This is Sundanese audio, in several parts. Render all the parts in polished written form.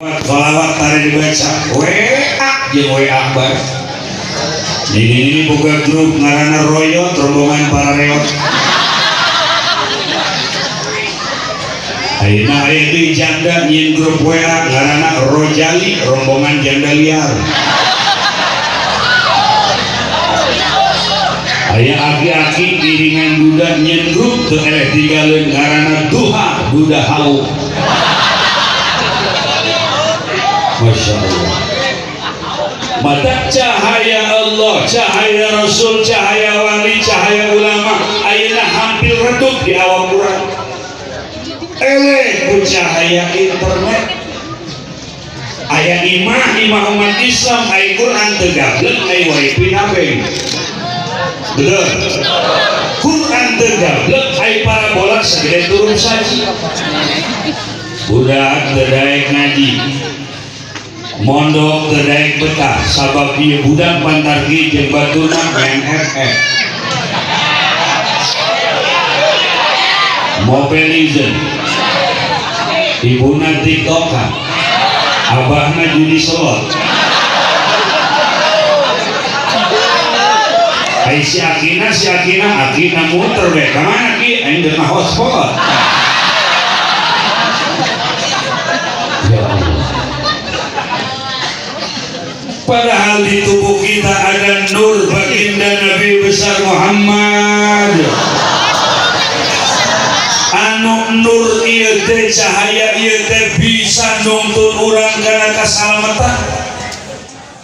Sholawat tara dibaca, WA jeung WA bae. Ini boga grup ngaranna Royot, rombongan para reot. Ayeuna aya deui janda nyieun grup WA ngaranna Rojali, rombongan janda liar. Aya aki-aki iringan duda nyieun grup teu eleh tinggalin ngaranna Duha, duda hau. Masya Allah. Mata cahaya Allah, cahaya Rasul, cahaya wali, cahaya ulama ayeuna hampir redup di awak urang. Eleh ku cahaya internet. Aya imah, imah umat Islam, aya Quran teu gablek, aya wifi nabeng. Betul. Quran teu gablek, aya parabola sagede turun saji. Budak teu daek ngaji, mondok teu daek betah, sabab ieu budak pantargi jeung baturna main FF. Mobile Legends, ibuna tiktokan, abahna judi slot. Ai si akina, si akina, akina muter we ka mana ki? Aing deuk hotspot. Ya Allah. Padahal di tubuh kita ada nur baginda Nabi besar Muhammad. Anu nur ieu teh, cahaya ieu teh bisa nungtun urang kana kasalamatan.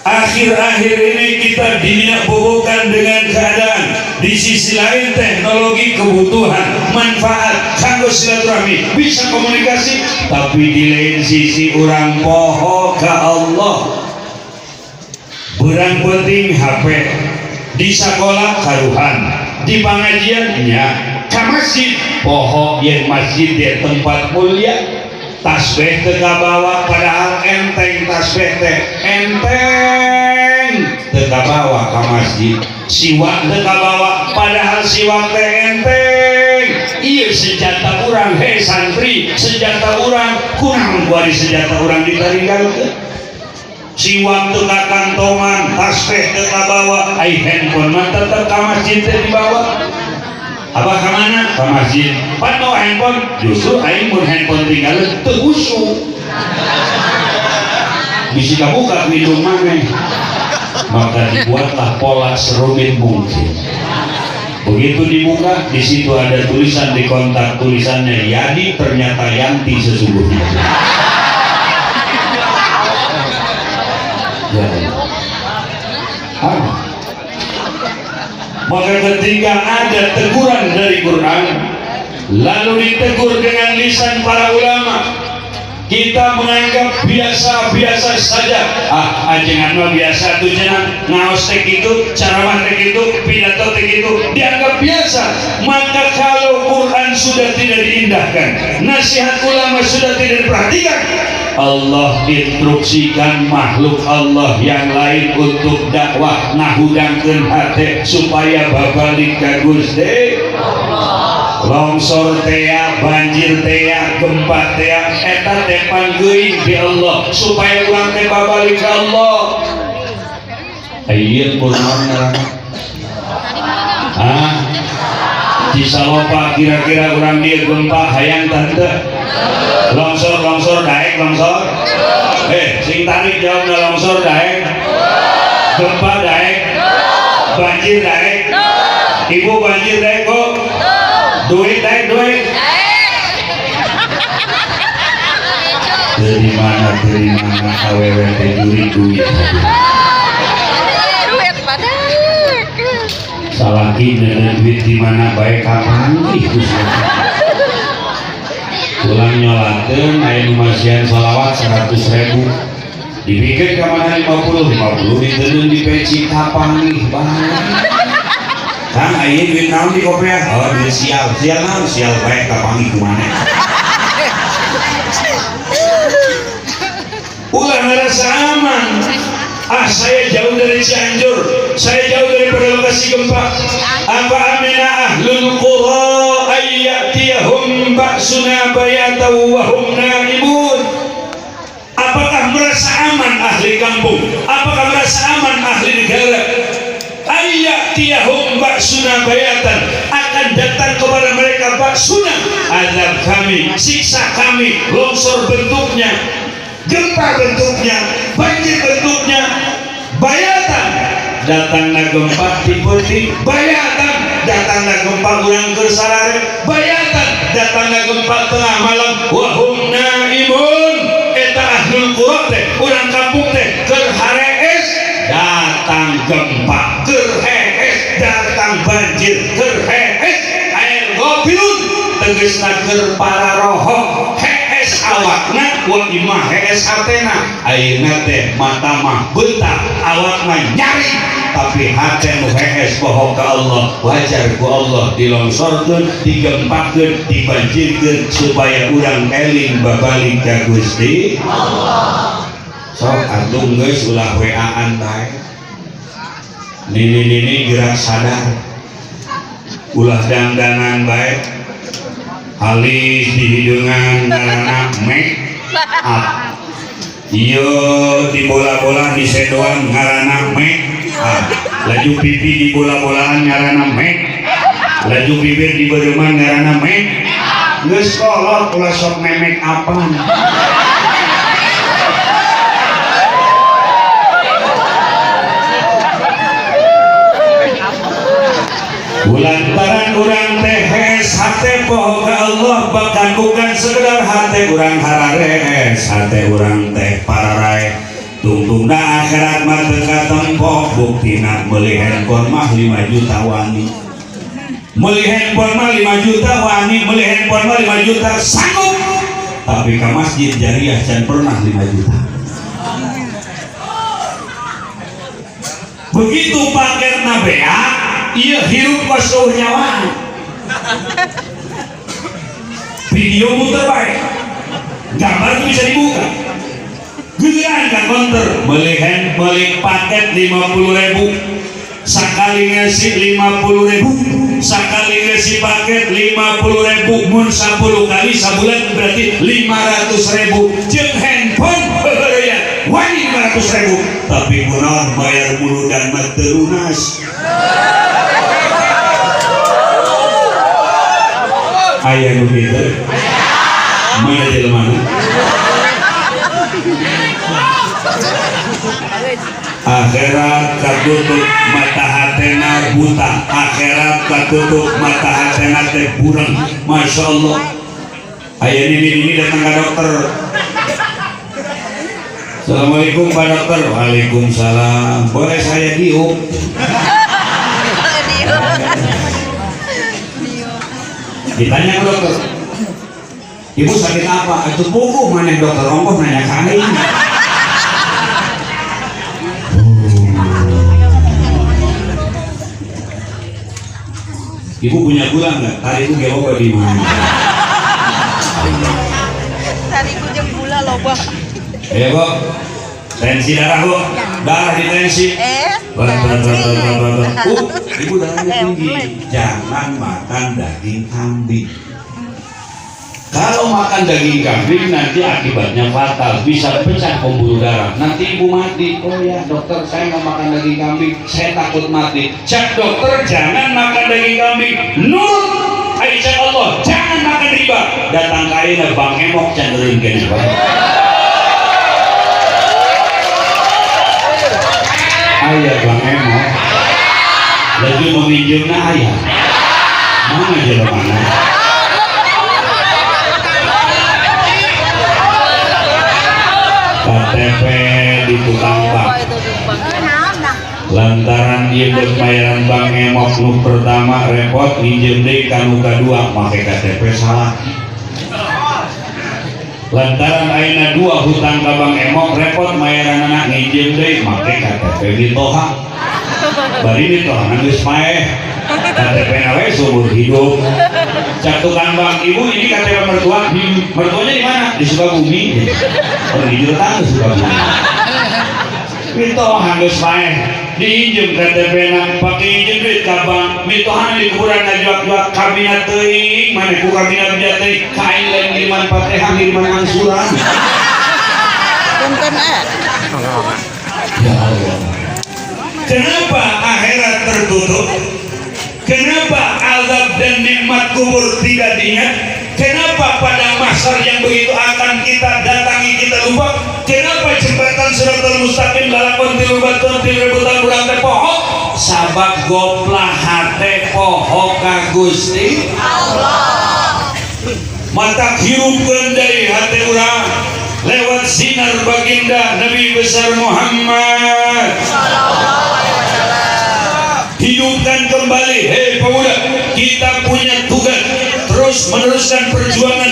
Akhir-akhir ini kita dininabobokan dengan keadaan. Di sisi lain teknologi kebutuhan, manfaat, kanggo silaturahmi, bisa komunikasi, tapi di lain sisi urang poho ka Allah. Berang penting HP di sekolah karuhan, di pengajian nya, ka masjid poho yen masjid di tempat mulia. Tasbih teu kabawa padahal enteng tasbih teh enteng teu kabawa ka masjid. Siwak teu kabawa padahal siwak teh enteng. Ieu senjata urang, hei santri, senjata urang kunaon kuari senjata urang ditaringgalkeun. Siwak teu kakantongan, tasbih teu kabawa, ai handphone mah tetep ka masjid teh dibawa. Abah ka mana? Ka masjid. Pan bawa handphone, justru aing mun handphone tinggalin teu khusyuk. Bisi kabuka hidung maneh. Maka dibuatlah pola serumit mungkin. Begitu dibuka, di situ ada tulisan di kontak, tulisannya Yadi, ternyata Yanti sesungguhnya. Ya Allah. Ah. Maka ketika ada teguran dari Quran, lalu ditegur dengan lisan para ulama, kita menganggap biasa-biasa saja. Ah, ajengan mah biasa tuh cenah, ngaos teh kitu, ceramah teh kitu, pidato teh kitu, dianggap biasa. Maka kalau Quran sudah tidak diindahkan, nasihat ulama sudah tidak diperhatikan, Allah instruksikan makhluk Allah yang lain untuk dakwah ngahudangkeun hate supaya babalik ka Gusti. Longsor tea, banjir tea, gempa tea, eta teh panggeuing di Allah supaya urang teh babalik ka Allah. Ayeuna kunaon ngaranna? Ah, Cisalopa kira-kira urang dieu gempa hayang tante? Longsor, longsor daek longsor? Sing tarik jawabna longsor daek? Gempa daek? Banjir daek? Ibu banjir daek kok? Duit daek duit? Dari mana awewe teh juri duit? Duit pada. Salaki dengan duit di mana baik kapan itu. Pulang nyolateun aya nu masihan sholawat 100.000. Dipikir ka mana 50, 50 diteundeun di peci kapanggih bae. Kang aya duit naon di kopiah? Oh, duit sial. Sial naon? Sial bae kapanggih kumaha. Ulah ngerasa aman. Ah, saya jauh dari Cianjur, saya jauh daripada lokasi gempa. Apa amina ahlul qura ayyatiyahum ba'suna bayatan wa hum naimun? Apakah Merasa aman ahli kampung? Apakah merasa aman ahli negara? Ayyatiyahum ba'suna bayatan, akan datang kepada mereka ba'suna, azab kami, siksa kami, longsor bentuknya, gempa bentuknya, banjir bentuknya, bayatan datangna gempa ti peuting, bayatan datangna gempa urang keur sarare, bayatan datangna gempa tengah malam, wahum naimun, eta ahlul qura teh, urang kampung teh keur harees datang gempa, keur hees datang banjir, keur hees air ghafilun, tegesna keur pararohok, hees awakna wa imah hees hatena. Ayeuna teh mata mah beutah, awak mah nyari, tapi hate nu hees poho ka Allah. Wajar ku Allah dilongsorkeun, digempakeun, dibanjirkeun supaya urang eling babalik ka Gusti Allah. Sok atuh geus ulah WA-an bae, nini-nini gerak sadar, ulah dangdangan bae, halis di hideungan ngaranna make up, ieu di bola-bola di sedoan ngaranna make up, laju pipi di bola-bolaan ngaranna make, laju bibir di bereuman ngaranna make. Geus kolot, ulah sok memek apan. Lantaran urang teh hees hate poho ka Allah, bahkan bukan sekedar hate urang hararees, hate urang teh pararae tungtungna akhirat mah teu katempo. Buktina meuli handphone mah 5 juta wani, meuli handphone mah 5 juta wani, meuli handphone mah 5 juta sanggup, tapi ke masjid jariah can pernah 5 juta. Begitu paketna beak, iya hirup kos nyawa, video muter baik, gambar itu bisa dibuka. Giliran kan konter beli hand, beli paket 50.000, sekali ngasih 50.000, sekali ngasih paket 50.000, mun 10 kali sebulan berarti 500.000. Jeung handphone ya wani 500.000, tapi kunaon bayar muludan mah teu lunas. Aya nu kitu? Mana jelema? Akhirat katutup mata hatena buta, akhirat katutup mata hatena teh bureng. Masya Allah. Aya ini datang ke dokter. Assalamualaikum, Pak Dokter. Waalaikumsalam. Boleh saya diuk? Ditanya ke dokter, ibu sakit apa? Itu puguh mana dokter ongkoh nanya ke aing. Ibu punya gula nggak? Tariku ge loba di mana? Tariku jeung gula loba. Eh, Bu. Tensi darah, Bu. Darah di tensi. Berat, berat, berat, berat, berat, berat. Ibu darahnya tinggi. Jangan makan daging kambing. Kalau makan daging kambing nanti akibatnya fatal, bisa pecah pembuluh darah. Nanti ibu mati. Oh ya dokter, saya nggak makan daging kambing, saya takut mati. Cek dokter, jangan makan daging kambing. Nurut, Aisyah Allah, jangan makan riba. Datang ka ayeuna Bang Emok cenderung kene. Ayah Bang Emok lagi meminjamna ayah. Mana jelema mana? KTP di tukang bank. Lantaran dia bayaran Bank Emok nu pertama repot, minjem deui ka nu kadua make KTP salah. Lantaran ayeuna dua hutang ka Bank Emok repot mayaranana, nginjem deui make KTP mitoha. Bari mitoha geus paeh, KTP na we seumur hidup. Cak tukang bank, ibu ini KTP mertua. Mertuanya di mana? Di Sukabumi. Oh, di Jurutang di Sukabumi. Mitoha geus paeh diinjem KTP na, pake injem duit ka bank. Mitohana di kuburan ngajuak-juak kabina teuing maneh ku kabina bija teuing ka aing lain ngiriman Fatihah, ngiriman angsuran. Punten eh. Ya Allah. Kenapa akhirat tertutup? Kenapa azab dan nikmat kubur tidak diingat? Kenapa pada mahsyar yang begitu akan kita datangi kita lupa? Kenapa jembatan Siratal Mustaqim lalakon tilu batur tilu rebutan urang teh poho? Sabab goplah hate poho ka Gusti Allah. Matak hirupkeun deui hate urang lewat sinar baginda Nabi besar Muhammad. Hidupkan kembali, hei pemuda, kita punya tugas terus meneruskan perjuangan.